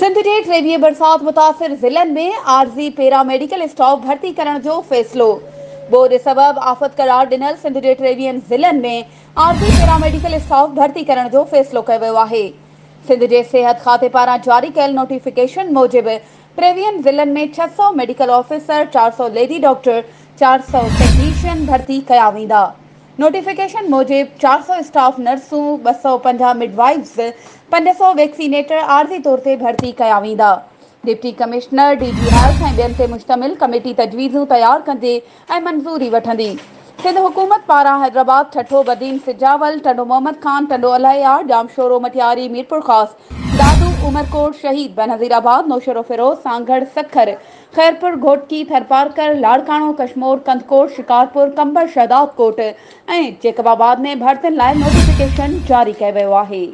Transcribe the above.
سنڌ جي 23 برسات متاثر ضلعن ۾ عارضي پيرا ميڊيڪل اسٽاف ڀرتي ڪرڻ جو فيصلو. ٻوڏ سبب آفت قرار ڏنل سنڌ جي 23 ضلعن ۾ عارضي پيرا ميڊيڪل اسٽاف ڀرتي ڪرڻ جو فيصلو ڪيو ويو آهي. سنڌ جي صحت کاتي پاران جاري ڪيل نوٽيفڪيشن موجب 23 ضلعن ۾ 600 medical officer, 400 lady doctor, 400 technician ڀرتي ڪيا ويندا. نوٽيفڪيشن موجب 400 اسٽاف نرسون، 250 مڊ وائيفز، 500 ويڪسينيٽر عارضي طور تي ڀرتي ڪيا ويندا. Deputy commissioner, D G health ۽ ٻين تي مشتمل ڪميٽي تجويزون تيار ڪندي ۽ منظوري وٺندي. سنڌ حڪومت پاران حيدرآباد، ٺٽو، بدين، سجاول، ٽنڊو محمد خان، ٽنڊو الهيار، ڄامشورو، مٽياري، ميرپورخاص، دادو، عمرڪوٽ، شهيد بينظيرآباد، نوشهروفيروز، سانگهڙ، سکر، خيرپور، گهوٽڪي، ٿرپارڪر، لاڙڪاڻو، ڪشمور، ڪنڌڪوٽ، شڪارپور، قمبر، شهدادڪوٽ ۽ جيڪب آباد ۾ ڀرتين لاء نوٽيفڪيشن جاري ڪيو ويو آهي.